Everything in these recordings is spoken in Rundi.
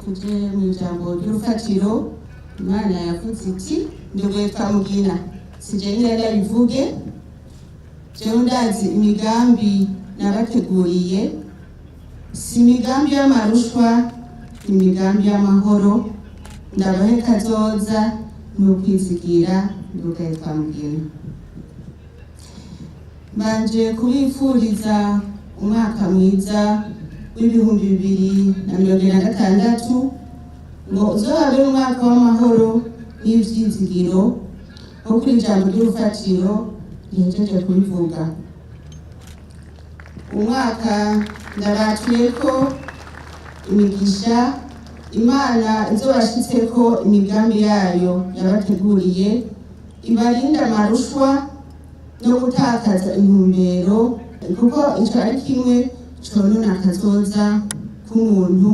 Tuje mu ijambo ry'urufatiro. Imana yavuze iti: "Ndogoye Twamugina, sije nyine ndabivuge, jewe ndazi imigambi nabateguriye, si imigambi y'amarushwa, imigambi y'amahoro, ndabahe kazoza n'ukwizigira." Ndogoye Twamugina, mbanje kubifuriza umwaka mwiza w'2026, ngo uzohabe umwaka w'amahoro n'ivyizigiro, nko kuri ijambo ry'urufatiro rihejeje kubivuga. Umwaka ndabatuye ko imigisha, Imana izobashitseko imigambi yayo yabateguriye, ibarinda amarushwa no gutakaza intumbero, kuko ico ari kimwe conona akazoza k'umuntu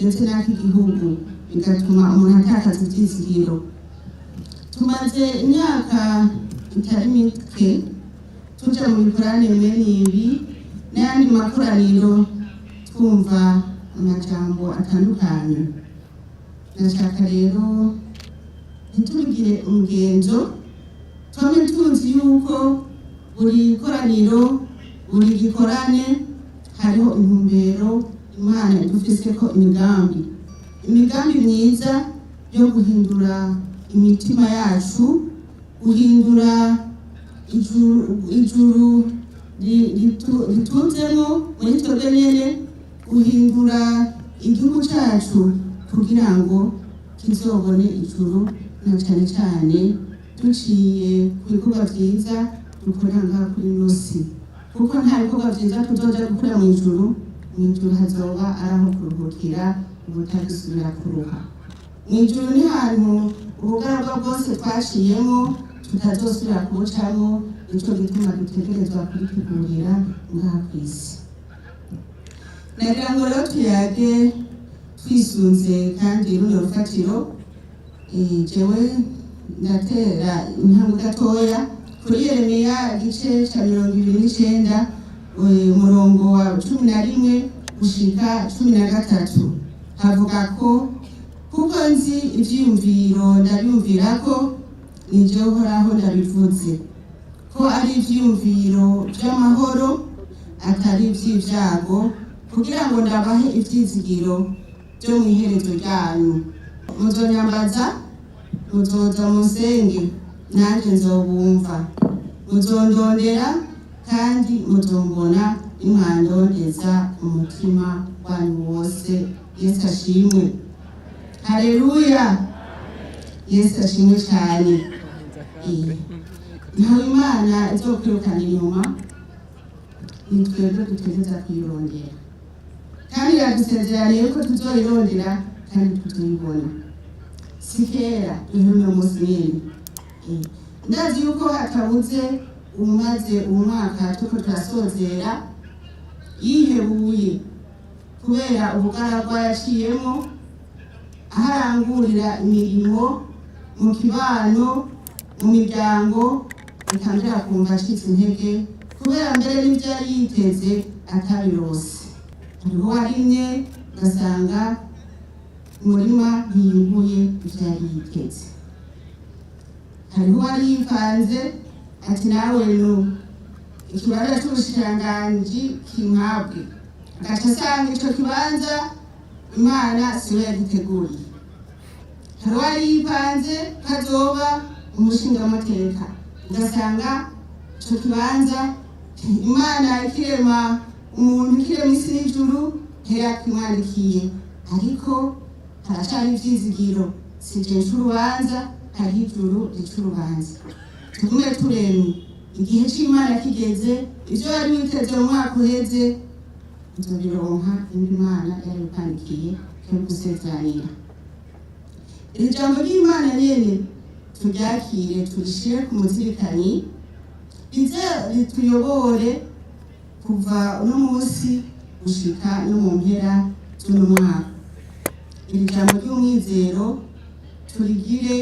ndetse n'ak'igihugu, bigatuma umuntu atakaza ivyizigiro. Tumaze imyaka itari mike tuja mu bikorane mwene ibi n'ayandi makoraniro, twumva amajambo atandukanye. Ndashaka rero ntitubigire umugenzo, twame tuzi yuko buri koraniro, buri gikorane, hariho intumbero Imana idufiseko imigambi, imigambi myiza yo guhindura imitima yacu, guhindura ijuru ritunzemo muri twebwe nyene, guhindura igihugu cacu kugira ngo kizobone ijuru, na cane cane duciye ku bikorwa vyiza dukorera ngaha kuri ino si, kuko nta bikorwa vyiza tuzoja gukora mu ijuru. Mu ijuru hazoba ari aho kuruhukira ubutagisubira kuruha. Mu ijuru ni hantu ubugaragwa bwose twaciyemo tutazosubira kubucamo. Nico gituma dutegerezwa kuritegurira ngaha kw'isi. Nagira ngo rero tuyage twisunze kandi runo rufatiro. Jewe ndatera intambwe gatoya kuri Yeremiya igice ca 29, umurongo wa 11 gushika 13. Havuga ko: "Kuko nzi ivyiyumviro ndabiyumvirako, ni jewe Uhoraho ndabivuze, ko ari ivyiyumviro vy'amahoro, atari ivy'ivyago, kugira ngo ndabahe ivyizigiro vyo mw'iherezo ryanyu. Muzonyambaza, muzoza musenge, nanje nzobumva. Muzondondera kandi muzombona, nimwandondeza umutima wanyu wose." Yesu ashimwe, haleluya! Yesu ashimwe cyane. Ntawe Imana izokwirukana inyuma, ni twebwe dutegereza kuyirondera, kandi iradusezeraniye ko tuzoyirondera kandi tuzoyibona. Si kera, duhe uno munsi nyene. Ndazi yuko hatabuze umaze umwaka turiko turasozera yihebuye kubera ubugaragwa yaciyemo, aho arangurira imirimo, mu kibano, mu miryango, reka mbere akumva acitse intege kubera mbere n'ibyo yari yiteze atabirose. Hariho uwarimye ugasanga umurima ntiyimbuye ivyo yari yiteze. Hariho uwari yipanze ati: "Nawe nu ikibanza c'ubushikiranganji kimpabwe," agaca asanga ico kibanza Imana siwe yagiteguriye. Hari uwari yipanze ko azoba umushingamateka, ugasanga ico kibanza Imana ikirema umuntu, ikirema isi n'ijuru, ntiyakimwandikiye. Ariko haracari ivyizigiro. Sije nca urubanza, hariho ijuru rica urubanza. Tugume turemye, igihe c'Imana kigeze, ivyo wari witeze mu mwaka uheze uzobironka, nimba Imana yarabikwandikiye, ikabigusezeranira. Iri jambo ry'Imana nyene turyakire, turishire ku muzirikanyi, rize rituyobore kuva uno munsi gushika no mu mpera z'uno mwaka. Iri jambo ry'umwizero turigire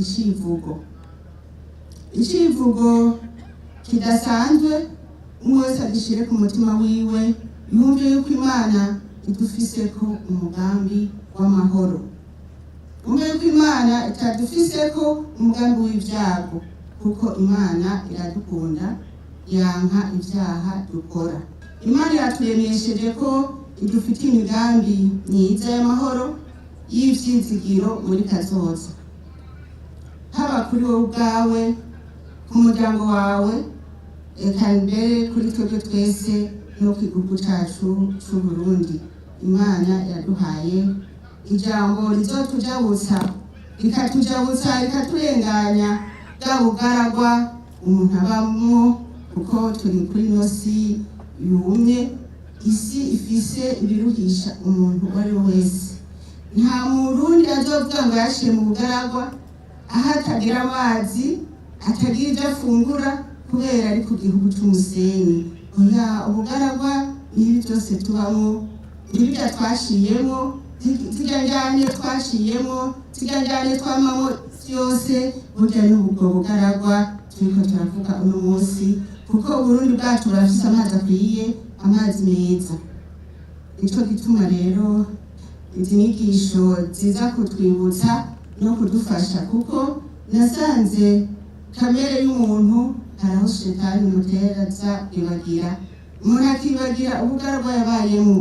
icivugo, icivugo kidasanzwe. Umwe wese agishire ku mutima wiwe, yumve yuko Imana idufiseko umugambi w'amahoro. Wumve yuko Imana itadufiseko umugambi w'ibyago, kuko Imana iradukunda, yanka ibyaha dukora. Imana iraturemesheje ko idufitiye imigambi myiza y'amahoro, y'ivyizigiro muri kazoza, haba kuri wowe ubwawe, ku muryango wawe, eka mbere kuri twebwe twese no ku gihugu cacu c'Uburundi. Imana yaduhaye ijambo rizotujabutsa, rikatujabutsa, rikaturenganya bwa bugaragwa umuntu abamwo, kuko turi kuri ino si yumye, isi ifise ibiruhisha umuntu uwo ari we wese. Nta Murundi azovuga ngo yaciye mu bugaragwa aho atagira amazi, atagira ibyo afungura, kubera ari ku gihugu c'umusenyi. Oya, ubugaragwa nibi byose tubamo, nibirya twaciyemo, zirya njyane twaciyemo, zirya njyane twamamo yose, burya ni ubwo bugaragwa turiko turavuga uno munsi, kuko Uburundi bwacu burafise amazi akwiye, amazi meza. Nico gituma rero izi nyigisho ziza kutwibutsa no kudufasha, kuko nasanze kamere y'umuntu hari aho shetani imuteraza kwibagira. Umuntu akibagira ubugaragwa yabayemo,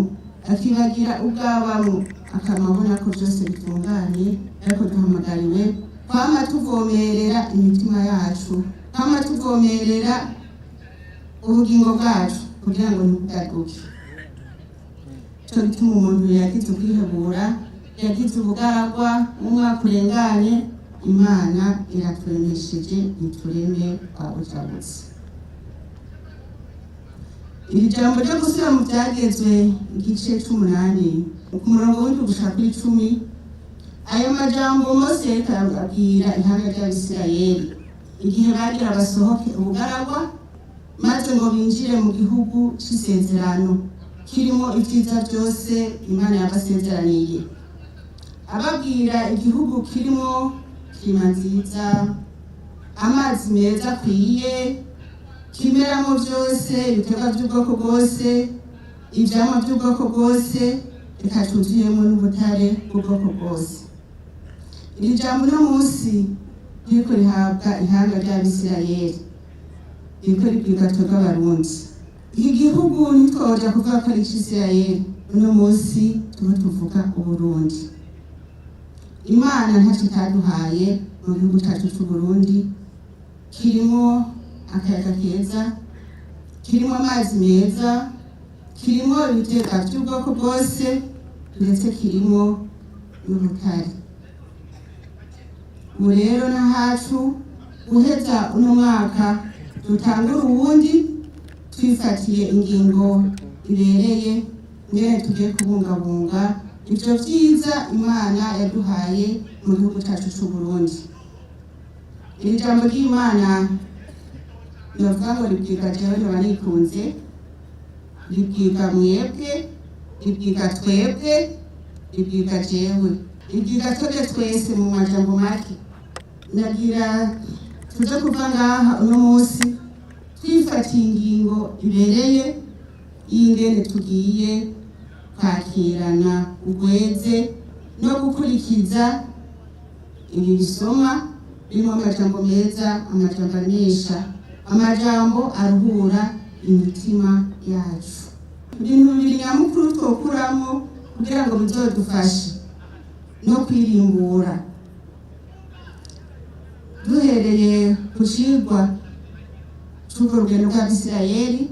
akibagira ubwabamo, akama abona ko byose bitunganye. Ariko duhamagariwe kwama tuvomerera imitima yacu, kwama tuvomerera ubugingo bwacu kugira ngo ntibwaduke. Cyo gituma umuntu yagize ukwihebura, yagize ubugaragwa mu mwaka urenganye, Imana iraturemesheje, nitureme twabujabutse. Iri jambo ryo gusubira mu Byagezwe, igice c'umunani, ku murongo w'7 gushika kuri 10, ayo majambo Mose yariko arabwira ihanga ry'Abisirayeli igihe bagira basohoke ubugaragwa, maze ngo binjire mu gihugu c'isezerano kirimo ibyiza byose Imana yabasezeraniye. Ababwira igihugu kirimo klima nziza, amazi meza akwiye, kimeramo byose, ibiterwa by'ubwoko bwose, ivyamwa by'ubwoko bwose, reka cuzuyemo n'ubutare bw'ubwoko bwose. Iri jambo uno munsi ririko rihabwa ihanga ry'Abisirayeli, ririko ribwirwa twebwe Abarundi. Iki gihugu ntitwoja kuvuga ko ari ic'Isirayeli, uno munsi tuba tuvuga Uburundi. Imana ntacyo itaduhaye mu gihugu cacu c'Uburundi. Kirimo akayaga keza, kirimo amazi meza, kirimo ibiterwa by'ubwoko bwose, ndetse kirimo n'ubutare. Ubu rero n'ahacu guheza uno mwaka dutangura uwundi twifatiye ingingo ibereye ngene tugiye kubungabunga ivyo vyiza Imana yaduhaye mu gihugu cacu c'Uburundi. Iri jambo ry'Imana novuga ngo ribwirwa jewe, noba nikunze, ribwirwa mwebwe, ribwirwa twebwe, ribwirwa jewe, ribwirwa twebwe twese. Mu majambo make, nagira tuze kuva ngaha uno munsi twifatiye ingingo ibereye y'ingene tugiye kwakirana ugweze no gukurikiza ibi bisoma birimo amajambo meza, amajambo amenyesha, amajambo aruhura imitima yacu. Ibintu bibiri nyamukuru twokuramo kugira ngo bizodufashe no kwirimbura, duhereye ku cigwa c'urwo rugendo rw'Abisirayeli,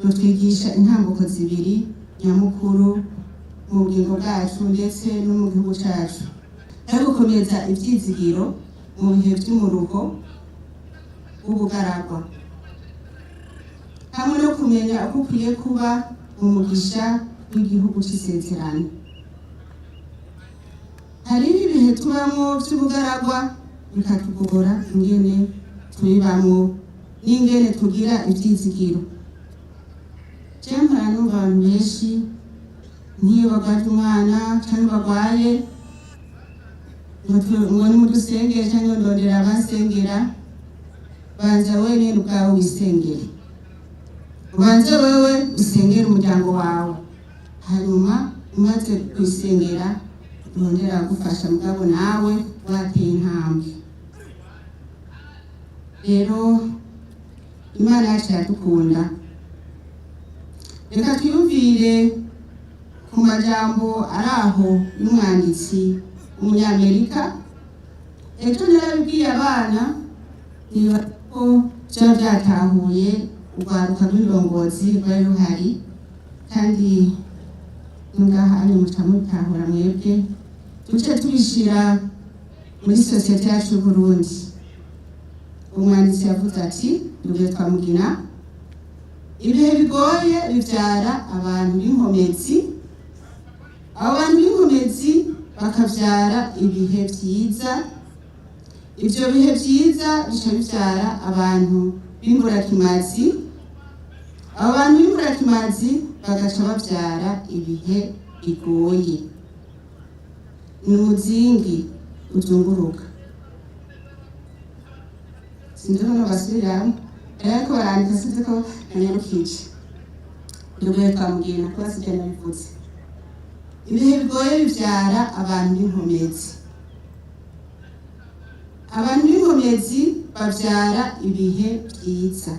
rutwigisha intambuko zibiri nyamukuru mu bugingo bwacu ndetse no mu gihugu cacu, ari gukomeza ivyizigiro mu bihe vy'umuruho w'ubugaragwa, hamwe no kumenya uko ukwiye kuba umugisha w'igihugu c'isezerano. Hariho ibihe tubamwo vy'ubugaragwa bikatugora ingene tubibamwo n'ingene tugira ivyizigiro. Jewe mpora numva abantu benshi nk'iyo bagwaje umwana canke bagwaye ngo nimudusengere canke ngo ndondera abansengera. Banza wenyene ubwawe wisengere, ubanze wewe usengere umuryango wawe, hanyuma Umaze kwisengera, rondera gufasha, mugabo nawe wateye intambwe. Rero Imana yacu iradukunda. Reka twiyumvire ku majambo ari aho y'umwanditsi w'Umunyamerika. Ejo narabibwiye abana, nibaza ko byaba byatahuye urwaruka rw'indongozi rwari ruhari, kandi ngaha ari muca mubitahura mwebwe. Duce tubishira muri sosiyete yacu y'Uburundi. Umwanditsi yavuze ati, nubwo twamugina, ibihe bigoye bivyara abantu b'inkomezi, abo bantu b'inkomezi bakavyara ibihe vyiza, ivyo bihe vyiza bica bivyara abantu b'imburakimazi, abo bantu b'imburakimazi bagaca bavyara ibihe bigoye. Ni umuzingi uzunguruka. Sinzi ko nobasubiramwo, ariko barandika, sinzi ko nanyarukije. Nubwo twamubwira kuba sivyo nabivuze. Ibihe bigoye bivyara abantu b'inkomezi, abantu b'inkomezi bavyara ibihe vyiza,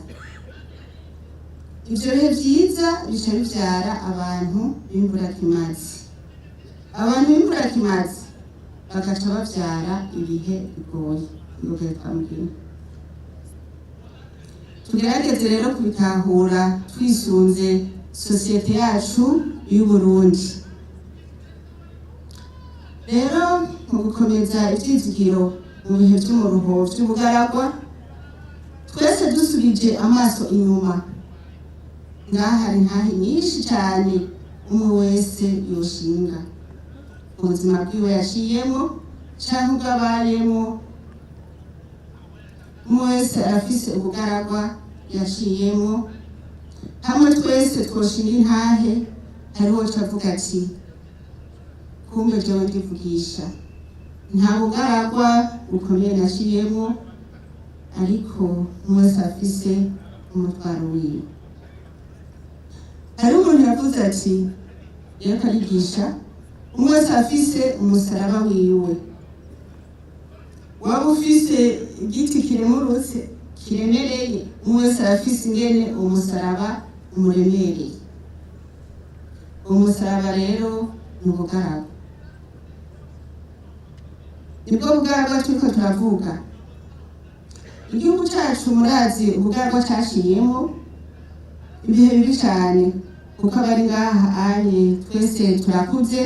ivyo bihe vyiza bica bivyara abantu b'imburakimazi, abantu b'imburakimazi bagaca bavyara ibihe bigoye. Nubwo twamubwira, tugerageze rero kubitahura twisunze sosiyete yacu y'Uburundi. Rero mu gukomeza ivyizigiro mu bihe vy'umuruho vy'ubugaragwa, twese dusubije amaso inyuma, ngaha hari intahe nyinshi cane umwe wese yoshinga ubuzima bwiwe yaciyemo canke ubwo abayemo. Umwe wese arafise ubugaragwa yaciyemo. Hamwe twese twoshinga intahe, hariho avuga ati: "Kumbe jewe ndivugisha, nta bugaragwa bukomeye naciyemo." Ariko umwe wese afise umutwaro wiwe. Hariho umuntu yavuze ati, yariko arigisha, umwe wese afise umusaraba wiwe. Waba ufise igiti kiremurutse, kiremereye, umwe wese arafise ingene uwo musaraba umuremereye. Uwo musaraba rero ni ubugaragwa, nibwo bugaragwa turiko turavuga. Igihugu cacu, murazi ubugaragwa caciyemo, ibihe bibi cane, kuko abari ngaha anye twese turakuze,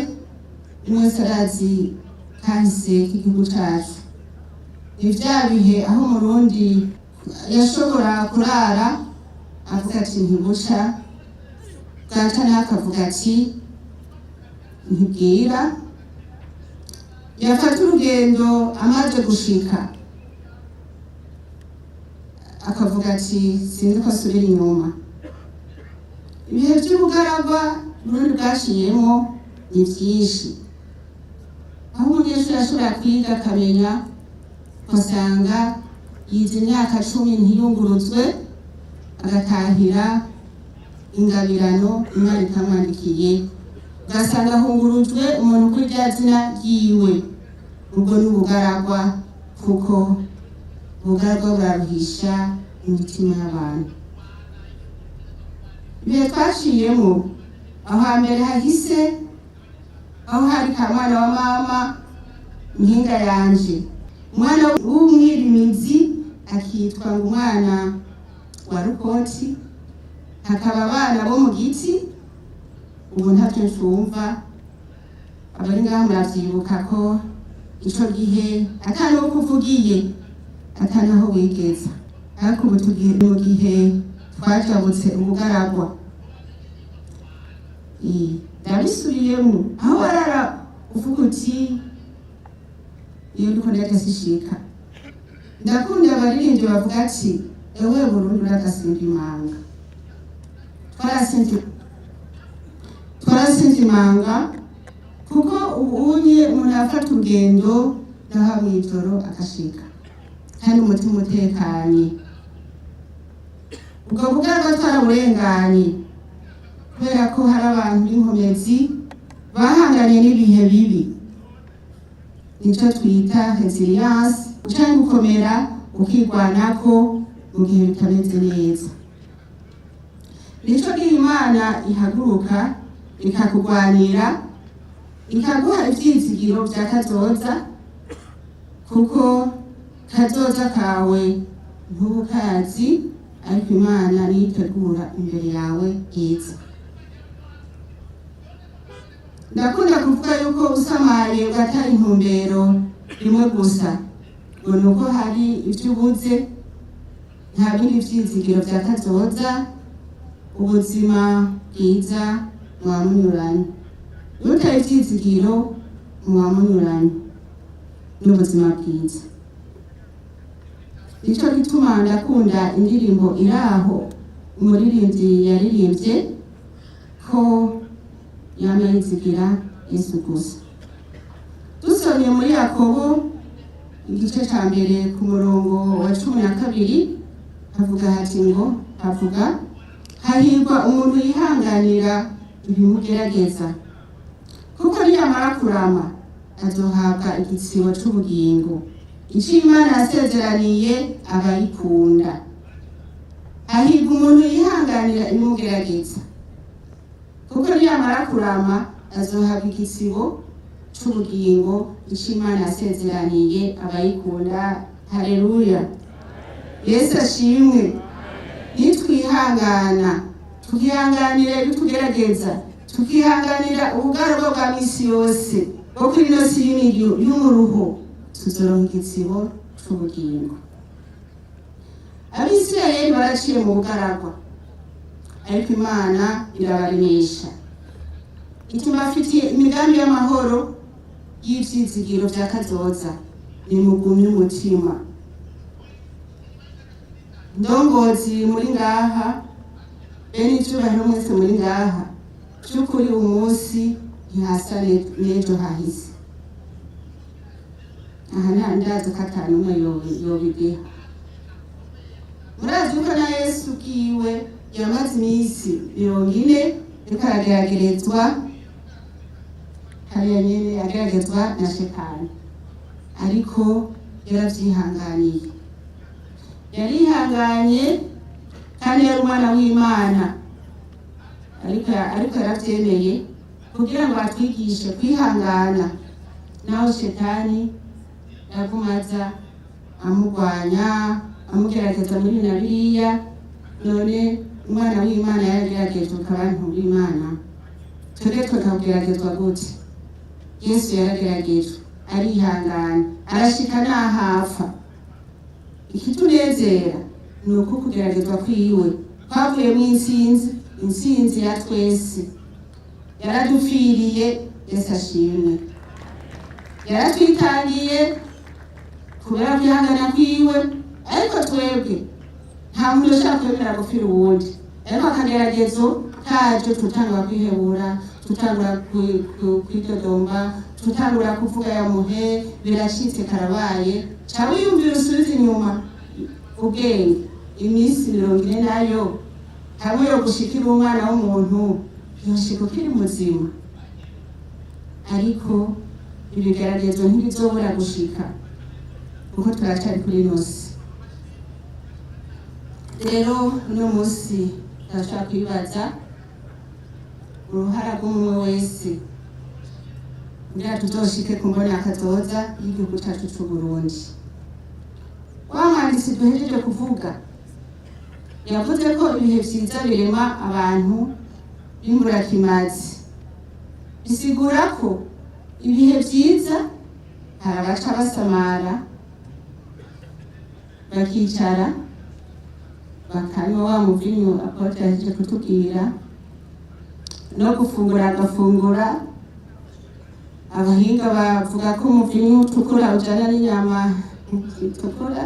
umwe wese arazi kahise k'igihugu cacu. Ni vya bihe aho Umurundi yashobora kurara avuga ati: "Ntibuca", bwaca nawe akavuga ati: "Ntibwira". Yafata urugendo, amaze gushika akavuga ati: "Sinzi ko asubira inyuma". Ibihe vy'ubugaragwa Burundi bwaciyemo ni vyinshi, aho umunyeshuri ashobora kwiga akamenya, ugasanga yize imyaka 10 ntiyunguruzwe, agatahira ingabirano Imana itamwandikiye, ugasanga ahungurujwe umuntu kuri rya zina ryiwe. Ubwo ni ubugaragwa, kuko ubugaragwa buraruhisha imitima y'abantu. Ibihe twaciyemo aho hambere hahise, aho hari ka mwana wa mama, impinga yanje, umwana w'umwirimizi akitwa ngo umwana wa rukoti, hakaba abana bo mu giti. Ubu ntavyo ncumva. Abari ngaha muravyibuka ko ico gihe ata n'uko uvugiye, ata naho wigeza. Ariko ubu tugiye mu gihe twajabutse ubugaragwa. Ndabisubiyemo, aho warara uvuga uti: "Iyo ndiko ndaja sishika." Ndakunda abaririmbyi bavuga ati: "Ewe Burundi, uragasimba imanga." Twarasimvye, twarasimvye imanga, kuko ubu unye umuntu arafata urugendo naho mw'ijoro agashika, kandi umutima utekanye. Ubwo bugaragwa twaraburenganye kubera ko hari abantu b'inkomezi. Bahanganye n'ibihe bibi, nicyo twita résilience canke gukomera, ukigwanako mu gihe bitameze neza. Nico gihe Imana ihaguruka ikakugwanira, ikaguha ivyizigiro vya kazoza, kuko kazoza kawe ntubukazi, ariko Imana niyo itegura imbere yawe heza. Ndakunda kuvuga yuko usamaye ugata intumbero rimwe gusa, ngo ni uko hari ivyo ubuze, nta bindi vyizigiro vya kazoza, ubuzima bwiza muba munyuranye. Iyo utaye ivyizigiro, muba munyuranye n'ubuzima bwiza. Nico gituma ndakunda indirimbo iraho umuririmbyi yaririmbye ko yama yizigira Yesu gusa. Dusomye muri Yakobo igice ca mbere ku murongo wa 12, havuga hati ngo havuga: "Hahirwa umuntu yihanganira ibimugerageza, kuko niyamara kurama azohabwa igitsibo c'ubugingo, ico Imana yasezeraniye abayikunda." Hahirwa umuntu yihanganira ibimugerageza, kuko niyamara kurama azohabwa igitsibo c'ubugingo, ico Imana yasezeraniye abayikunda. Haleluya, Yesu ashimwe. Nitwihangana, tukihanganira ibitugerageza, tukihanganira ubugaragwa bwa misi yose bwo kuri ino si y'umuruho, tuzoronka igitsibo c'ubugingo. Abisirayeli baraciye mu bugaragwa, ariko Imana irabaremesha, ituma afitiye imigambi y'amahoro, y'ivyizigiro vya kazoza. Nimugumye umutima. Ndongozi muri ngaha, bene icyubahiro mwese muri ngaha, by'ukuri umunsi ntihasa n'ejo hahise. Aha nta ndazi ko atanu umwe yobideha. Murazi ko na Yesu bwiwe yamaze iminsi 40 ariko arageragerezwa hariya nyene, ageragezwa na Shetani, ariko yaravyihanganiye, yarihanganye kandi yari umwana w'Imana, ariko yaravyemeye kugira ngo atwigishe kwihangana naho Shetani yagumaza amugwanya, amugerageza muri na biriya. None umwana w'Imana yarageragejwe, abantu b'Imana twebwe tukageragezwa gute? Yesu yarageragejwe, arihangana, arashika n'ahapfa. Ikitunezera ni uko kugeragezwa kwiwe kwavuyemo intsinzi, intsinzi ya twese. Yaradupfiriye, Yesu ashimwe. Yaratwitangiye kubera kwihangana kwiwe. Ariko twebwe nta muntu ushaka kwemera gupfira uwundi, ariko akageragezo kaje tutangura kwihebura, tutangura kwidodomba, tutangura kuvuga yamuhe biracitse, karabaye. Ca wiyumvira, usubize inyuma ubwenge, iminsi 40 nayo hamwe yo gushikira umwana w'umuntu, yoshika ukiri muzima. Ariko ibigeragezo ntibizobura gushika, kuko turacari kuri ino si. Rero uno munsi turashobora kwibaza uruhara rw'umwe wese kugira tuzoshike ku mbona kazoza y'igihugu cacu c'Uburundi. Wa mwanditsi duhejeje kuvuga yavuze ko ibihe vyiza birema abantu b'imburakimazi. Bisigura ko ibihe vyiza hari abaca basamara, bakicara, bakanywa wa muvinyu apôtre yahejeje kutubwira, no gufungura agafungura. Abahinga bavuga ko umuvinyu utukura ujana n'inyama itukura.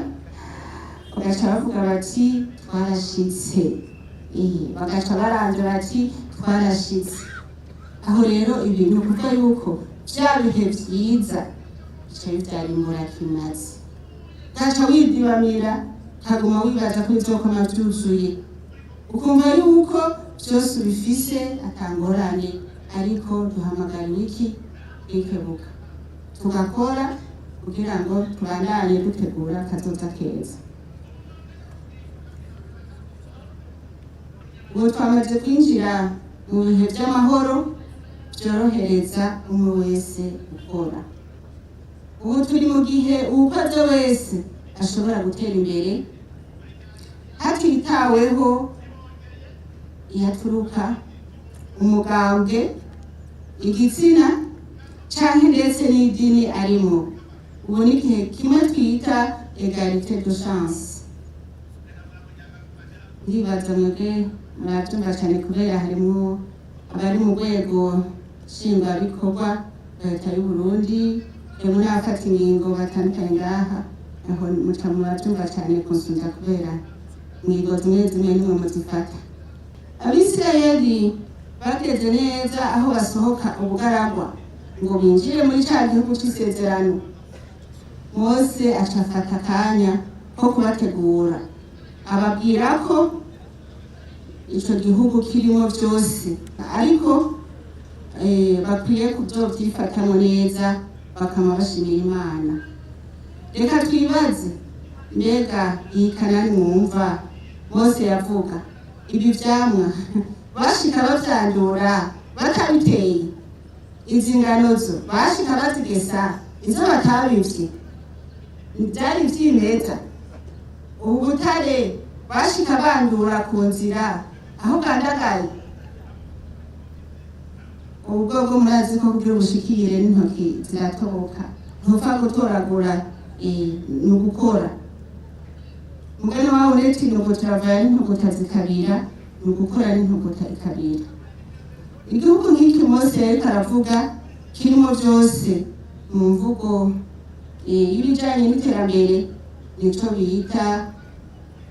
Bagaca bavuga bati: "Twarashitse." Bagaca baranja bati: "Twarashitse." Aho rero ibi ni ukuvuga yuko vya bihe vyiza bica bivyara imburakimazi, gaca widibamira, kaguma wibaza ko bizokoma vyuzuye, ukumva yuko vyose ubifise atangorane. Ariko duhamagariwe iki? Kwikebuka, tugakora kugira ngo tubandanye dutegura kazoza keza. Ubu twamaze kwinjira mu bihe by'amahoro byorohereza umwe wese gukora. Ubu turi mu gihe uwukoze wese ashobora gutera imbere hatitaweho iyo aturuka, umugambwe, igitsina canke ndetse n'idini arimo. Ubu ni igihe kimwe twita égalité de chance. Ndibaza mwebwe murabyumva cyane, kubera harimwo abari mu rwego nshingwabikorwa rwa Leta y'u Burundi, harimwo n'abafata ingingo batandukanye ngaha. Aho muca murabyumva cyane kunsumvya, kubera ingingo zimwe zimwe nimwe muzifata. Abisirayeli bageze neza aho basohoka ubugaragwa ngo binjire muri ca gihugu c'isezerano. Mose aca afata akanya ko kubategura, ababwira ko ico gihugu kirimo vyose, ariko bakwiye kuzovyifatamwo neza, bakama bashimira Imana. Reka twibaze: mbega iyi Kanani mwumva Mose yavuga, ibi vyamwa bashika bavyandura batabiteye? Izi ngano zo bashika bazigesa izo batabivye? Vyari vyimeza? Ubu butare bashika bandura ku nzira aho bwandagaye? Ubu bwobwo murazi ko kugira ubushikire n'intoki ziratoboka, ntupfa gutoragura, ni ugukora. Mugani wawe uretse intuguta uravayo n'intuguta zikabira, ni ugukora n'intuguta ikabira. Igihugu nk'iki Mose yariko aravuga kirimo byose, mu mvugo y'ibijanye n'iterambere nico bita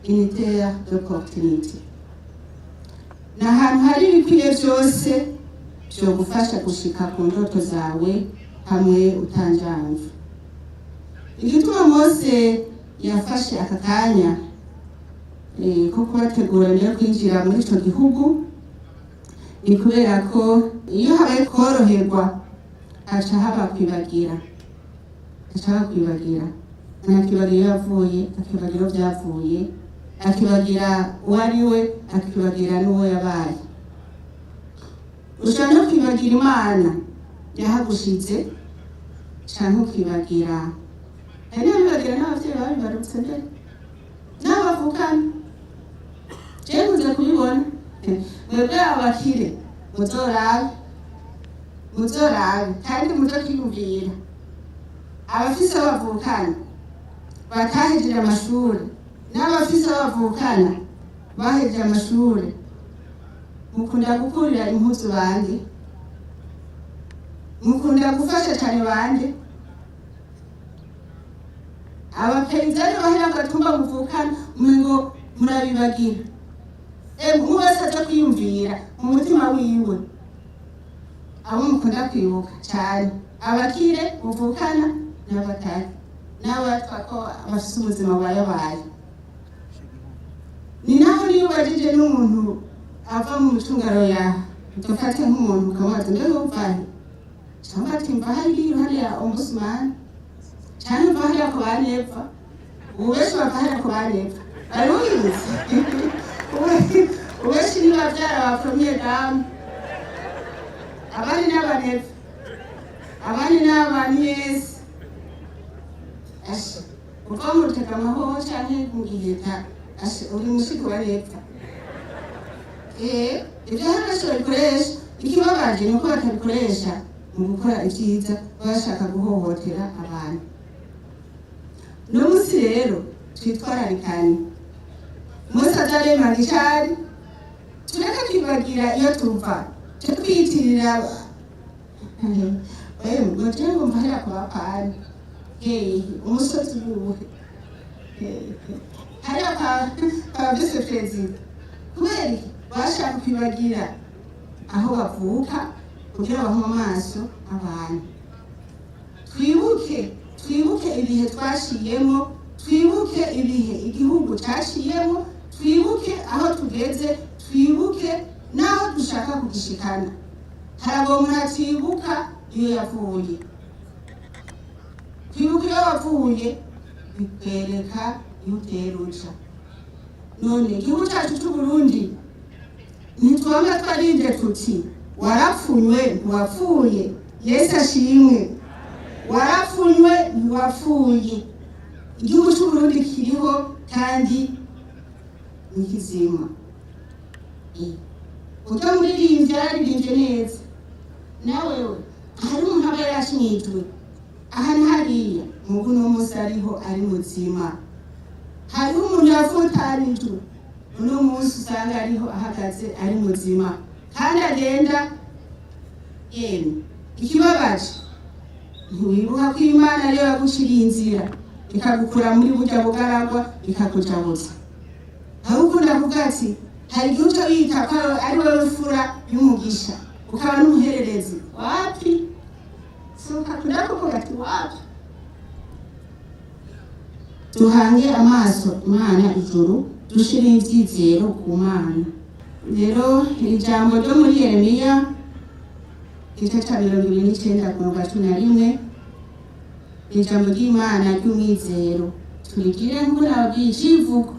une terre d'opportunité. Ni ahantu hari ibikwiye byose vyogufasha gushika ku ndoto zawe hamwe utanjanjwe. Igituma Mose yafashe aka kanya ko kubategura mbere yo kwinjira muri ico gihugu ni kubera ko iyo habaye koroherwa haca haba kwibagira, haca haba kwibagira. Umuntu akibagira iyo yavuye, akibagira iyo vyavuye, akibagira uwo ari we, akibagira n'uwo yabaye. Ushobora no kwibagira Imana yahagushize, canke ukibagira, hari n'abibagira n'abavyeyi babibarutse mbere n'abavukana. Jewe nkunze kubibona. Mwebwe abakire muzorabe, muzorabe kandi muze kwiyumvira: abafise aho bavukana batahejeje amashuri n'abafise aho bavukana bahejeje amashuri, mukunda gukurira impuzu bande? Mukunda gufasha cane bande? Abapeyizani bahera gatumba muvukana, umengo murabibagira. Umwe wese aja kwiyumvira mu mutima wiwe abo mukunda kwibuka cane, abakire muvukana n'abatari n'abatwa ko bafise ubuzima bubayabaye. Ni naho niyo ubajije n'umuntu ava mu micungaro ya, dufate nk'umuntu, ukamubaza: "Mbe uvahe?" Cyangwa ati: "Mva hariya iruhande ya ombudsman," canke "Mva hariya ku banepfa." Ubu benshi bava hariya ku banepfa, bari ubizi. Ubu benshi ni bavyara ba première dame, abandi n'abanepfa, abandi n'abaniyesi. Asha, uva mu Rutegamahoho canke mu Giheta, asha, uri mushiki wa nepfa. Ibyo hari benshi babikoresha. Ikibabaje ni uko batabikoresha mu gukora ibyiza, baba bashaka guhohotera abantu. Uno munsi rero twitwararikane. Umunsi azaremanga icari, tureke kwibagira iyo tuva, twe twiyitirira ngo jewe ngo mva hariya ku bapani hehe, umusozi wuhe hariya kwa vice perezida. Kubera iki? Bashaka kwibagira aho bavuka kugira bahe amaso abantu. Twibuke, twibuke ibihe twaciyemo, twibuke ibihe igihugu caciyemo, twibuke aho tugeze, twibuke n'aho dushaka kugishikana. Harago umuntu atibuka iyo yavuye. Kwibuka iyo wavuye bikwereka iyo utera uja. None igihugu cyacu c'Uburundi ntitwama twarinde tuti warapfunywe ntiwapfuye. Yesu ashimwe. Warapfunywe ntiwapfuye. Igihugu c'Uburundi kiriho kandi ni kizima. Urya muririmbyi yararirimbye neza. Nawewe hari umuntu aba yarashinyijwe aha na hariya, mugu uno munsi ariho ari muzima. Hariho umuntu yafutanijwe, uno munsi usanga ariho ahagaze ari muzima kandi agenda yemwe. Ikibabaje, ntiwibuka ko Imana ariyo yaguciriye inzira, ikagukura muri burya bugaragwa, ikakujabutsa. Aho ukunda kuvuga ati hari igihe uca wita ko ari wowe fura y'umugisha, ukaba n'umuhererezi. Wapi, si ukakunda kuvuga ati wapi. Duhange amaso Imana ijuru, dushire ivyizero ku Mana. Rero iri jambo ryo muri Yeremiya igice ca 29 ku murongo wa 11, ijambo ry'Imana ry'umwizero, turigire nk'uko nababwiye icivugo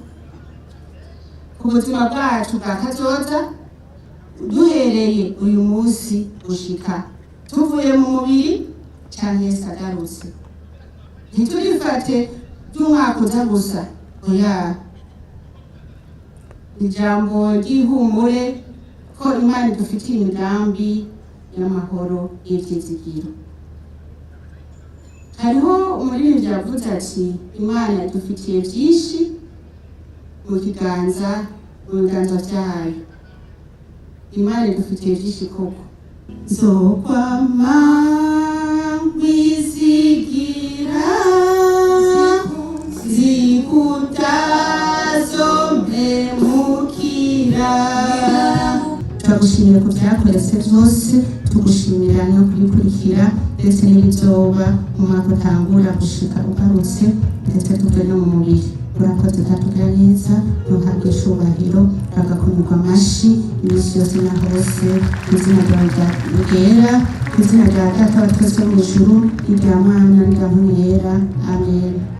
ku buzima bwacu bwa kazoza, duhereye uyu munsi gushika tuvuye mu mubiri canke Yesu agarutse. Ntiturifate ry'umwaka uza gusa, oya. Ijambo ry'ihumure ko Imana idufitiye imigambi y'amahoro y'ivyizigiro. Hariho umuririmbyi yavuze ati Imana idufitiye vyinshi mu kiganza, mu biganza vyayo. Imana idufitiye vyinshi koko. Nzokwama nkwizigira, zikutazompemukira. Turagushimira ku byakoretse byose, tugushimira no kubikurikira ndetse n'ibizoba mu mwaka utangura gushika ugarutse, ndetse tuve no mu mubiri. Urakoze Data neza, ntuhabwe icubahiro, uragakomerwa amashi iminsi yose na hose, ku izina ryawe ryera, ku izina rya Data wa twese wo mu ijuru, n'irya Mwana, n'irya Mpwemu Yera. Amen.